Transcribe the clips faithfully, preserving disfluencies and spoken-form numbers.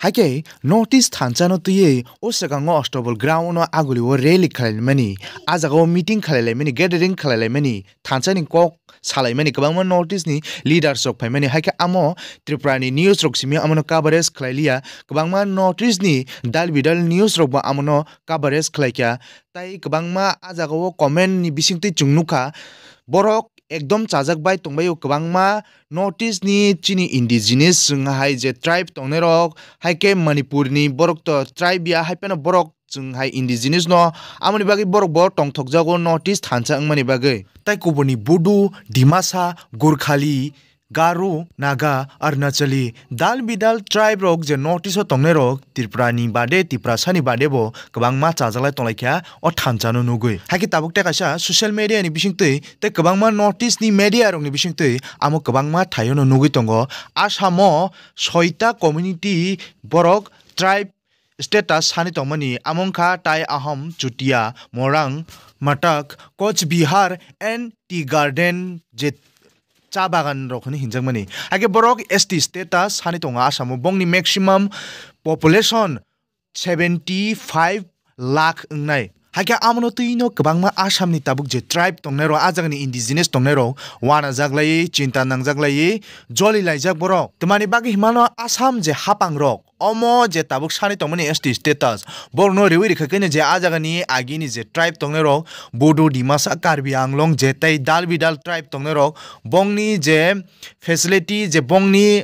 Haikhe North East thansa no twiwi o swkango Ostobal ground no aguli o rally khlai laimani, a jaga o meeting khlai laimani, gathering khlai laimani, thansa ni kok salai mani kwbangma North East ni leaders rok phai mani. Haikhe amo Tripura ni news rok simi amo no coverage khlai liya, kwbangma North East ni dal bidal news rok bo amo no coverage khlai kha. Tai kwbangma a jaga o comment ni bising twi chwng nukha, borok ekdom chajak bai tongbaio kwbangma North East ni chini indigenous chwng hai je tribe tongnai rok, haikhe Manipur ni borok to tribe ya, haiphano borok chwng hai indigenous no, amoni bagwi borok bo tongthokjago North East thansa wngmani bagwi. Tai kubuni Bodo, Dimasa, Gorkhali, Garo, Naga, Arunachali, dal bidal tribe rok je North East o tongnai rok, Tripura ni bade, Tiprasa ni bade bo kwbangma chajaklai tonglaikha o thansa no nugwi. Haikhe tabuk tei kaisa social media ni bisingtwi tei kwbangma North East ni media rok ni bisingtwi amo kwbangma thaio no nugwi tongo. Assam o soita community borok tribe status sani tongmani, amo wngkha Tai Ahom, Chutia, Morang, Matak, Coach Bihar and Tea Garden je cha bagan rok hinwi hinjakmani. Haikhe borok S T status sani tongo Assam o, bongni maximum population seventy five lakh wngnai. Haikhe amono twino kwbangma Assam ni tabuk je tribe tongnai rok, a jagani indigenous tongnai rok, uanajaklaiwi, chinta nangjaklaiwi, jolilaijak borok. Twmani bagwi himano Assam je hapang rok, omo je tabuk sani tongmani S T status, borokno riwi rikha khe je a jagani agini je tribe tongnai rok, Bodo, Dimasa, Karbi Anglong je tei dal bidal tribe tongnai rok, bongni je facility, je bongni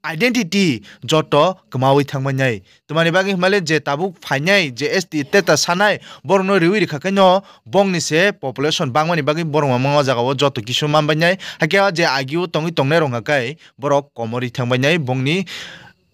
identity joto kwmawi thangmani. Twmani bagwi himale je tabuk phainai je S T status sanai, borokno riwi rikha khe no bongni se population bangmani bagwi borok mamang o jaga o joto kisu manbainai. Haikhe o je agio tongwi tongnai rok hwnkha khe borok komorwi thangbainai, bongni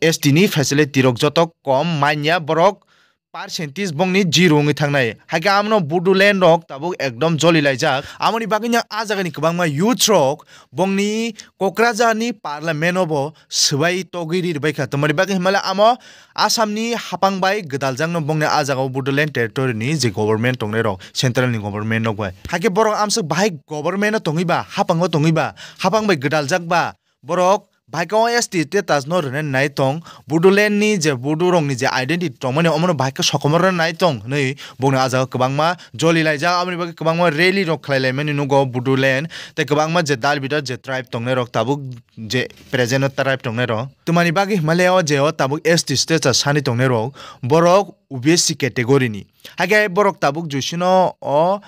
S T ni facility rok joto kom manya, borok percentage bongni zero wngwi thangnai. Haikhe amono Bodoland rok tabuk ekdom jolilaijak. Amoni bagwino a jagani kwbangma youth rok bongni Kokrajhar ni parliament o bo swbai togwi ri rwbaikha. Twmani bagwi himale amo Assam ni hapang bai gwdaljakno bongni a jagao Bodoland territory ni je government tongnai rok, central ni government rok bai. Haikhe borok amswk bahai government o tongwi ba, hapang o tongwi ba, hapang bai gwdaljak ba, borok bahai khe o S T status no rwnani nai tong, Bodoland ni je Bodo rok ni je identity tongmani omono bahai khe sokomorna nai tong hinwi bongni a jagao kwbangma jolilaijak, aboni bagwi kwbangma rally rok khlai laimani nugo Bodoland tei kwbangma je dal bidal je tribe tongnai rok tabuk je present o tribe tongnai rok. Twmani bagwi himale o je o tabuk S T status sani tongnai rok, borok O B C category ni. Haikhe borok tabuk Joyce no o,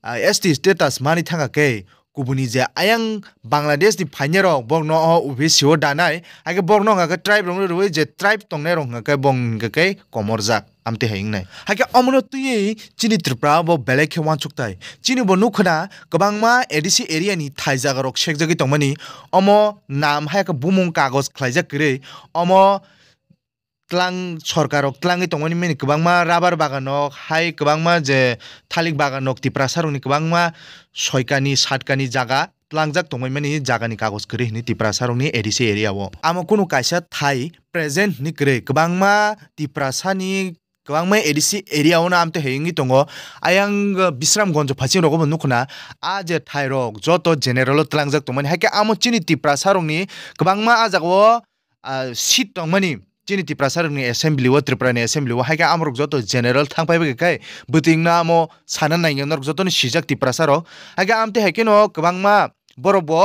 ah, S T status mani thangkha khe, kubuni je ayang Bangladesh ni phainai rok, borokno o O B C o danai, haikhe borokno hwnkha khe tribe rokno rwui je tribe tongnai rok hwnkha khe bong hwnkha khe komorjak, amtwi hai wngnai. Haikhe omono twiwi chini Tripura bo belai khe uansuk tai. Chini bo nukho na kwbangma A D C area ni thai jaga rok sekjagwi tongmani, omo nam hai khe bumung kagoj khlaijak kwrwi, omo tlang, sorkar rok tlangwi tongmani mini kwbangma rubber bagan rok hai kwbangma je thalik bagan rok Tiprasa rokni kwbangma soikani satkani jaga tlangjak tongmani jaga ni kagoj kwrwi hinwi Tiprasa rokni A D C area o. Amo kunu kaisa thai present hinwi kwrwi, kwbangma Tiprasa ni kwbangma A D C area o no amtwi hai wngwi tongo. Ayang, uh, Bisramganj phasing rogo bo nukho na, a je thai rok joto general o tlangjak tongmani, haikhe amo chini Tiprasa rokni kwbangma a jaga o ah, seat tongmani chini Tiprasa rokni assembly o, Tripura ni assembly o, haikhe amorok joto general thangpai bai khe bwtwing no amo sana nai norok joto no sijak Tiprasa rok. Haikhe amtwi haikhe no kwbangma borok bo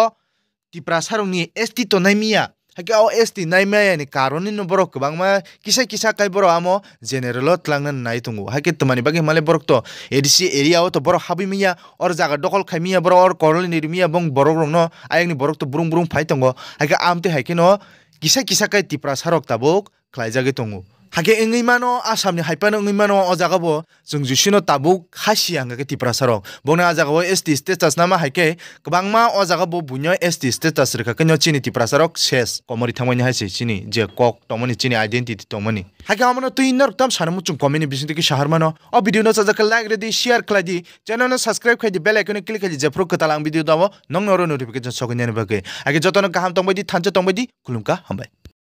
Tiprasa rokni S T to nai miya. Haikhe o S T nai maya ni karon no borok kwbangma kisa kisa kai borok amo general o tlangna nai tongo. Haikhe twmani bagwi himale borok to A D C area o to borok habwi miya, or jaga dokol khai miya, borok or korol ni rimiya, bong borok rokno ayang ni borok to brung brung phai tongo. Haikhe amtwi haikhe no kisa kisa khe Tiprasa rok tabuk khlaijagwi tongo. Hakhe wngwi mano, Assam ni hai phano wngwi mano, o jaga bo chwng Jisino tabuk hasi ya hwnkha khe Tiprasa rok. Bongni a jaga o S T status nama hai khe kwbangma o jaga bo buino S T status rwkha khe no chini Tiprasa rok ses komori thangmani hai se chini je kok tongmani, chini identity tongmani. Hakhe omono twi norok tam sana muchung comment ni bisingtwi kisa har mano. O video no chajak khe like rwdi, share khlai di, channel no subscribe khai di, bell icon no click khai di, jephru kwtal ang video dabo nokno oro notification sokwi nani bagwi. Hakhe jotono kaham tongbai di, thansa tongbai di, khulumkha, hambai.